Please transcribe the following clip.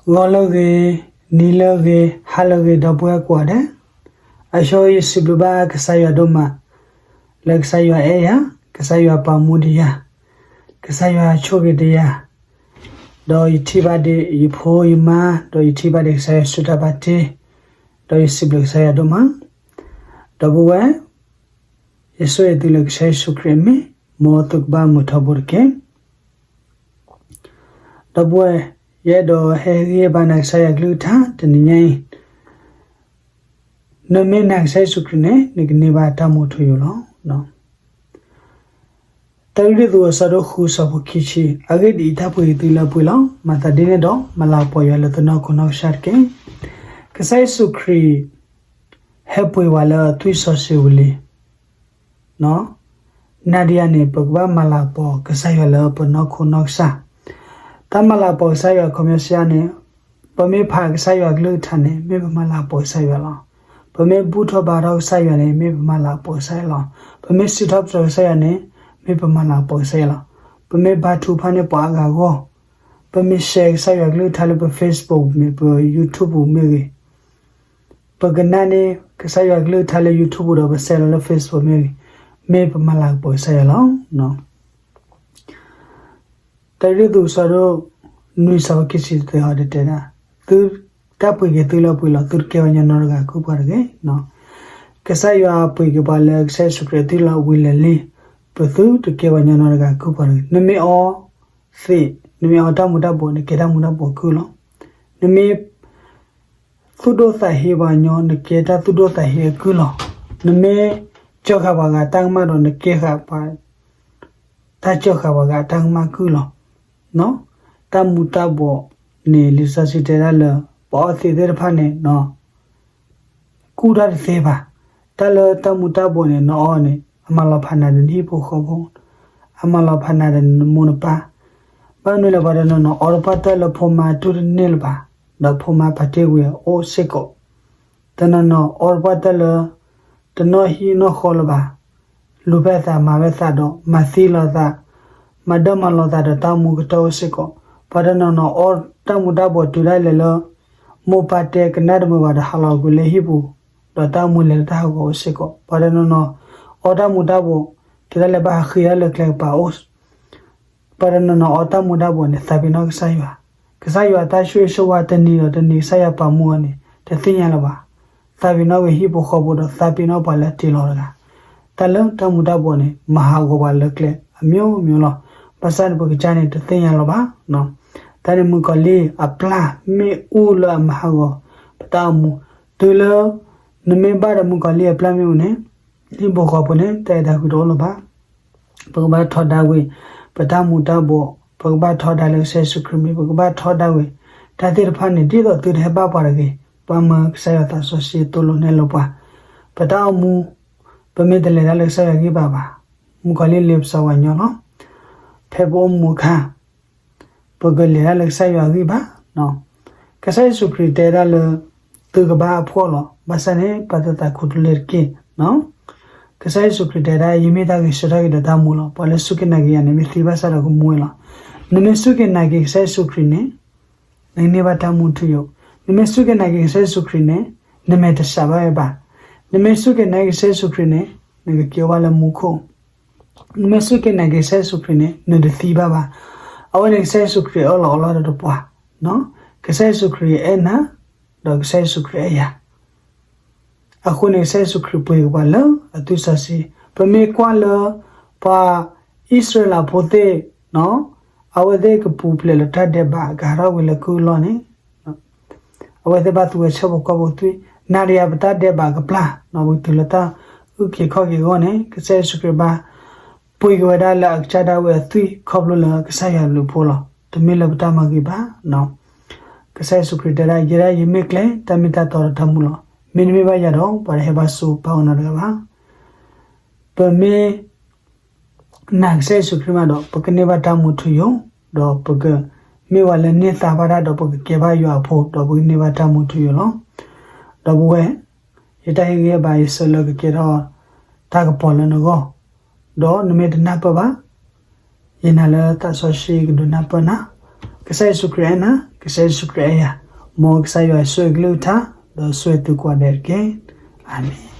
ဂီၤလၢအဂ့ၤ, နံၤလၢအဂ့ၤ, ဟါလၢအဂ့ၤ ဒီပုၢ်ဝဲၢ်ကိးဂၤဒဲး, အဆိယစံးဘျုးဘၣ်ကစၢ်ယွၤဒိၣ်မး, လၢကစၢ်ယွၤအဲၣ်ယၤ, ကစၢ်ယွၤပာ်မူဒံးယၤ, ကစၢ်ယွၤဆိၣ်ဂ့ၤဒံးယၤ, ဒီးယထံၣ်ဘၣ်ဒံးယဖိယမါ, ဒီးယထံၣ်ဘၣ်ဒံးကစၢ်ယွၤဆူတၢ်ဘၣ်တ့, ဒီးယစံးဘျုးကစၢ်ယွၤဒိၣ်မး, ဒီပုၢ်ဝဲၢ်, ယဆိၣ်ဂ့ၤသုလၢကစၢ်ယ့ၣ်ၡူးခရံာ်အမံၤ, မ်သုကဘၣ်မုာ်ထီဘိတက့ၢ်. ဒီပုၢ်ဝဲၢ်, ယအဲၣ်ဒိးဟဲဟ့ၣ်ဂံၢ်ဟ့ၣ်ဘါနၤကစၢ်ယွၤကလုၢ်ကထါတနံၤညါအံၤ, နမ့ၢ်နာ်ကစၢ်ယ့ၣ်ၡူးခရံာ်န့ၣ် နကန့ၢ်ဘၣ်တၢ်မူထူယိာ်လီၤ. တၢကရံၣ်သူးအဆၢဒိၣ်ဃုအဆၢဖိခံဆံ, အဂ့ၢ်ဒ်အံၤ, တၢ်ပှ့ၤက့ၤသုလၢအပှ့ၤလီၤ. မၤသးဒ်န့ၣ်ဒီး မၤလၤကပီၤယွၤလၢသုနီၢ်ခိနီၢ်ကစၢ်တက့ၢ်. ကစၢ်ယ့ၣ်ၡူးခရံာ် ဟဲပှ့ၤဝဲလၢအသွံၣ်စီဆှံဝံၤလံ နၤဒီးယၤန့ၣ် ပကဘၣ်မၤလၤကပီၤကစၢ်ယွၤလၢပနီၢ်ခိနီၢ်ကစၢ်. တၢ်မၤလၤကပီၤကစၢ်ယွၤခီပညီစံးန့ၣ်, ပမ့ၢ်ဖးကစၢ်ယွၤကလုၢ်ကထါန့ၣ် မ့ၢ်ပမၤလၤကပီၤကစၢ်ယွၤလီၤ. ပမ့ၢ်ဘူၣ်ထီၣ်ဘါထီၣ်ကစၢ်ယွၤန့ၣ် မ့ၢ်ပမၤလၤကပီၤကစၢ်ယွၤလီၤ. ပမ့ၢ်စံးထီၣ်ပတြၢၤကစၢ်ယွၤန့ၣ် မ့ၢ်ပမၤလၤကပီၤကစၢ်ယွၤလီၤ. ပမ့ၢ်ဘါထုကဖၣ်န့ၢ်ပှၤအါဂၤအဂီၢ်, ပမ့ၢ် share ကစၢ်ယွၤကလုၢ်ကထါလၢပ Facebook မ့ၢ်ဂ့ၤ, ပ YouTube မ့ၢ်ဂ့ၤ, ပကနၣ်န့ၢ်ကစၢ်ယွၤကလုၢ်ကထါလၢ YouTube ဒီးပ share လီၤလၢ Facebook မ့ၢ်ဂ့ၤ, မ့ၢ်ပမၤလၤကပီၤကစၢ်ယွၤလီၤ. တၢကရံၣ်သူးအဆၢဒိၣ်နွံအဆၢဖိခံဆံသၢ တဲဝဲဒၣ်, သု, တၢ်ပှ့ၤက့ၤသုလၢအပှ့ၤလီၤ. သုတကဲပှၤညီနီတဂၤ ကုၢ်ပှၤတဂ့ၤ. ကစၢ်ယွၤပှ့ၤက့ၤပှၤလၢကစၢ်ယ့ၣ်ၡူးခရံာ်အသွံၣ်လီၤဝံၤလၢာ်လံ, ပသုတကဲပှၤညီနီတဂၤ ကုၢ်ပှၤတဂ့ၤ. နမ့ၢ်အီသံး, နမ့ၢ်အီတၢ်မူၤတၢ်ဘှီး, နကဲတၢ်မူၤတၢ်ဘှီးအကုၢ်လီၤ. နမ့ၢ် သူၣ်ဒိၣ်သးဟ့ပှၤကညီ, နကဲတၢ်သူၣ်ဒိၣ်သးဟ့အကုၢ်လီၤ. နမ့ၢ်စၢဃာ်ပှၤဂၤတၢ်ကမၣ်ဒီး နကဲဃာ်ပှၤ တၢ်စၢဃာ်ပှၤဂၤတၢ်ကမၣ်အကုၢ်လီၤ. တၢ်မူၤတၢ်ဘှီးန့ၣ် လံာ်စီဆှံတဲဒၣ်လၢ ပအီသံးသ့ၣ်တဖၣ်န့ၣ် ကူၣ်တၢ်တသ့ဘၣ်. တၢ်လၢတၢ်မူၤတၢ်ဘှီးန့ၣ် နအီန့ၣ် အမၤလီၤဖးနၤဒီးနဟံၣ်ဖိဃီဖိ, အမၤလီၤဖးနၤဒီးနမိၢ်နပၢ်. ဘၣ်မနုၤလဲၣ်, ပှၤတနီၤနီၤအီတပှၢ်တၢၢ်လၢဖိမါတူၢ်တန့ၢ်လၢၤဘၣ်, ဒီးဖိမါပာ်တ့ၢ်ကွံာ်အအိၣ်စ့ၢ်ကီး. တနီၤနီၤအီတပှၢ်တၢၢ်လၢ တနီၣ်ဟံၣ်နီၣ်ဃီလၢၤဘၣ်, လူၤဖဲအသးမၤဝဲသးဒီး မၤသံလီၤသး, မၤဒၢမၤလီၤသးဒီးတၢ်အိၣ်မူကတၢၢ်အိၣ်စ့ၢ်ကီး. ပှၤတနီၤနီၤအီတၢ်မူၤတၢ်ဘှီးတုၤဒၣ်လဲာ်လၢ မိၢ်ပၢ်တဲကနၣ်တမုာ်ဘၣ်ဒီး ဟးလီၤကွံာ်လၢဟံၣ်ပူၤ, ဒီးတၢ်အိၣ်မူလဲၤလၢတၢ်ဟးဂီၤအိၣ်စ့ၢ်ကီး. ပှၤတနီၤနီၤ အီတၢ်မူၤတၢ်ဘှီး တုၤဒၣ်လဲာ်ဘၣ်ဟးဃ့တၢ်လၢကျဲကပၤအိၣ် ပှၤတနီၤနီၤအီတၢ်မူၤတၢ်ဘှီးန့ၣ် သးပ့ၤနီၣ်ကစၢ်ယွၤ, ကစၢ်ယွၤအတၢ်ဆိၣ်ဂ့ၤဆိၣ်ဝါတနံၤဒီးတနံၤ ကစၢ်ယွၤပာ်မူအီၤန့ၣ် တသ့ၣ်ညါလၢၤဘၣ်. သးပ့ၤနီၣ်ဝဲဟံၣ်ဖိဃီဖိဒီးသးပ့ၤနီၣ်ပှၤလၢတ့လီၤတဂၤ. တၢ်လၢတၢ်မူၤတၢ်ဘှီးန့ၣ် မၤဟးဂီၤပှၤလၢကျဲအမျိုးမျိုးလီၤ. ဘၣ်ဆၣ်န့ၣ် ပကစၢ်န့ၣ် တသ့ၣ်ညါလၢၤဘၣ်. တၢ်န့ၣ်မုၣ်ကီၤလံၢ်အပျၢ်မ့ၣ်အူလၢအမၤဟးဂီၤ ပတၢ်အိၣ်မူ, တုၤလၢ နမ့ၢ်ဘၣ်ဒီးမုၣ်ကီၤလံၢ်အပျၢ်မ့ၣ်အူန့ၣ် ဟံၣ်ဖိဃီဖိန့ၣ် တၢ်အဲၣ်တၢ်ကွံတအိၣ်လၢၤဘၣ်. ပကဘၣ်ထီဒါဝဲ ပတၢ်မူၤတၢ်ဘှီး, ပကဘၣ်ထီဒါလၢကစၢ်ယ့ၣ်ၡူးခရံာ်မံၤ, ပကဘၣ်ထီဒါဝဲ တၢ်သ့ၣ်တဖၣ်န့ၣ် ဒ်သိးသုတဟဲဘၣ်ပှၤတဂ့ၤ, ပှၤမၢကစၢ်ယွၤသးစီဆှံသိၣ်လိနဲၣ်လိပှၤ, ပတၢ်အိၣ်မူ, ပမ့ၢ်တလဲၤတၢ်လၢကစၢ်ယွၤဂံၢ်ဘါဘၣ်, မုၣ်ကီၤလံၢ်လ့ပစီပှၤကညီလီၤ. ဖဲပအိၣ်မူအခါ ပကလဲၤတၢ်လၢကစၢ်ယွၤဂံၢ်ဘါ. ကစၢ်ယ့ၣ်ၡူးခရံာ်တဲဒၣ်လၢ သုကဘၣ်အဖှီၣ်လီၤ. ဘၣ်ဆၣ်န့ၣ် ပှၤတသးခူတလ့ၤတက့ၢ်. ကစၢ်ယ့ၣ်ၡူးခရံာ်တဲဒၣ် ယမ့ၢ်တၢ်ဂ့ၤ ဆၢထၢၣ်က့ၤဒီးတၢ်မူလီၤ. ပှၤလၢစူၢ်က့ၤနာ်က့ၤယၤန့ၣ် မ့ၢ်သံဘၣ်ဆၣ်ဒီးကမူဝဲလီၤ. နမ့ၢ်စူၢ်က့ၤနာ်က့ၤကစၢ်ယ့ၣ်ၡူးခရံာ်န့ၣ် နကန့ၢ်ဘၣ်တၢ်မူထူယိာ်. နမ့ၢ်စူၢ်က့ၤနာ်က့ၤကစၢ်ယ့ၣ်ၡူးခရံာ်န့ၣ် နမဲာ်တဆှးဘၣ်ဝဲဘၣ်. နမ့ၢ်စူၢ်က့ၤနာ်က့ၤကစၢ်ယ့ၣ်ၡူးခရံာ်န့ၣ် နကက့ၤအိၣ်ဘၣ်လၢမူခိၣ်. နမ့ၢ်စူၢ်က့ၤနာ်က့ၤကစၢ်ယ့ၣ်ၡူးခရံာ်န့ၣ် နတသံဘၣ်ဘၣ်. အဝဲန့ၣ်ကစၢ်ယ့ၣ်ၡူးခရံာ်အၢၣ်လီၤအီလီၤဒီးပှၤ, ကစၢ်ယ့ၣ်ၡူးခရံာ်အဲၣ်နၤ, ဒီးကစၢ်ယ့ၣ်ၡူးခရံာ်အဲၣ်ယၤ. အဃိန့ၣ် ကစၢ်ယ့ၣ်ၡူးခရံာ်ပှ့ၤက့ၤပှၤလၢအသွံၣ်စီဆှံ. ပမ့ၢ်ကွၢ်လၢ ပှၤအံၣ်စရ့လးဖိသ့ၣ်, အဝဲသ့ၣ်ကပူၤဖျဲးလၢတၢ်ဒဲးဘး ကဟးထီၣ်ကွံာ်လၢကုၢ်အလီၢ်န့ၣ် အဝဲသ့ၣ်ဘၣ်သူဝဲဆၢဖိကီၢ်ဖိသွံၣ်, နၤဒီးယၤပတၢ်ဒဲးဘးကပျၢ်, ပကတုၤလၢတၢ်အုၣ်က့ၤခီၣ်က့ၤအဂီၢ်န့ၣ် ကစၢ်ယ့ၣ်ၡူးခရံာ်ဘၣ်ပှ့ၤက့ၤဝဲဒၣ်လၢအကစၢ်ဒၣ်ဝဲအသွံၣ် ခီဖျိလၢကစၢ်ယွၤအဘျုးအဖှိၣ်လီၤ. တမ့ၢ်လၢပတၢ်မၤဂ့ၤဘၣ်. ကစၢ်ယ့ၣ်ၡူးခရံာ်တဲဒၣ် ယဲဒၣ်ယမ့ၢ်ကျဲ, တၢ်မ့ၢ်တၢ်တီဒီးတၢ်မူလီၤ. မ့တမ့ၢ်ဘၣ်ယၤဒီး ပှၤတဟဲဘၣ်ဆူပၢ်အအိၣ်နီတဂၤဘၣ်. ပမ့ၢ် နာ်ကစၢ်ယ့ၣ်ၡူးခရံာ်မးဒီး ပကန့ၢ်ဘၣ်တၢ်မူထူယိာ်, ဒီးပကမ့ၢ်ပှၤလၢန့ၢ်သါဘၣ်တၢ်ဒီး ပကကဲဘၣ်ယွၤအဖိ ဒီးပကန့ၢ်ဘၣ်တၢ်မူထူယိာ်လီၤ. ဒီပုၢ်ဝဲၢ်, ယတၢ်ဟ့ၣ်ဂံၢ်ဟ့ၣ်ဘါယဆၢလၢကကဲထီၣ်တၢ်ကပီၤလၢနဂီၢ်, ဒီးနမ့ၢ်တနၢ်ပၢၢ်ဘၣ်, ယနာ်လၢသးစီဆှံကဒုးနၢ်ပၢၢ်နၤ. ကစၢ်ယ့ၣ်ၡူးခရံာ်အဲၣ်နၤ, ကစၢ်ယ့ၣ်ၡူးခရံာ်အဲၣ်ယၤ, မ်ကစၢ်ယွၤဆိၣ်ဂ့ၤကလုၢ်ကထါ, ဒီးဆိၣ်ဂ့ၤသုကိးဂၤဒဲးတက့ၢ်. အၤမ့ၣ်.